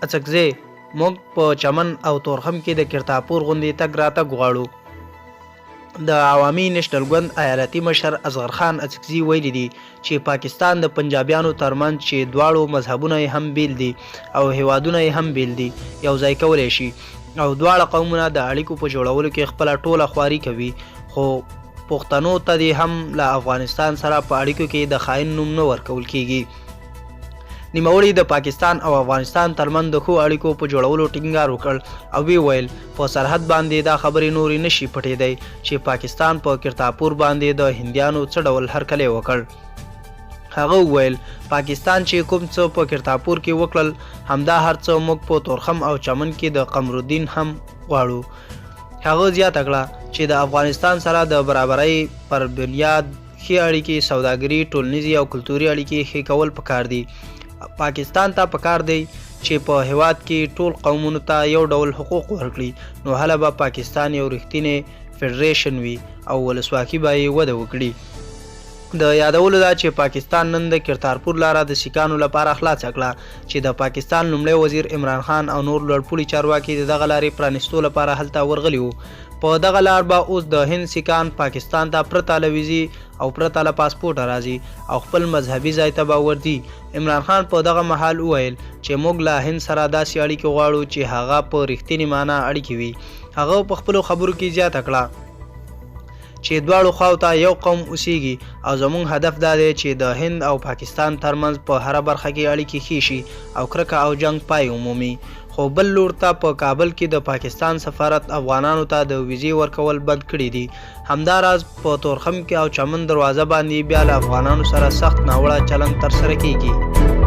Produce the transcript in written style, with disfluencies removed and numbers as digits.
اڅکزی، موږ په چمن او تورخم کې د کرتاپور غوندې تګ راتګ غواړو. د عوامي نېشنل ګوند ایالتي مشر اصغر خان اڅکزي ویلي دي چې پاکستان د پنجابیانو ترمنځ چې دواړو مذهبونه یې هم بیل دي او هیوادونه یې هم بیل دي یو ځای کولی شي او دواړه قومونه د اړیکو په جوړولو کې خپله ټوله خواري کوي خو پښتنو ته دې هم له افغانستان سره په اړیکو کې د خاین نوم نه ورکول کیږي. نوموړي د پاکستان او افغانستان ترمنځ د ښو اړیکو په جوړولو ټینګار وکړ او ویې ویل، په سرحد باندې دا خبرې نورې نه شي پټېدای چې پاکستان په کرتاپور باندې د هندیانو څه ډول هرکلی وکړ. هغه وویل، پاکستان چې کوم څه په کرتاپور کې وکړل، همدا هر څه موږ په تورخم او چمن کې د قمرالدین هم غواړو. هغه زیاته کړه چې د افغانستان سره د برابرۍ پر بنیاد ښې اړیکې، سوداګري، ټولنیزې او کلتوري اړیکې ښې کول پکار دي. پاکستان ته پکار دی چې په هیواد کې ټول قومونو ته یو ډول حقوق ورکړي، نو هله به پاکستان یو رښتینی فډریشن وي او ولسواکي به یې وده وکړي. د یادولو ده چې پاکستان نن د کرتارپور لاره د سیکانو لپاره خلاصه کړه چې د پاکستان لومړی وزیر عمران خان او نور لوړپوړي چارواکي د دغه لارې پرانیستو لپاره هلته ورغلي وو. په دغه لار به اوس د هند سیکان پاکستان ته پرته له ویزې او پرته له پاسپورټه راځي او خپل مذهبي ځای ته به ورځي. عمران خان په دغه مهال وویل چې موږ له هند سره داسې اړیکې غواړو چې هغه په رښتینې مانا اړیکې وي. هغه په خپلو خبرو کې زیاته کړه چې دواړو خواو ته یو قوم اوسیږي او زموږ هدف دا دی چې د هند او پاکستان ترمنځ په هره برخه کې اړیکې ښې شي او کرکه او جنګ پای ومومي. خو بل لور ته په کابل کې د پاکستان سفارت افغانانو ته د ویزې ورکول بند کړي دي. همداراز په تورخم کې او چمن دروازه باندې بیا له افغانانو سره سخت ناوړه چلند ترسره کیږي.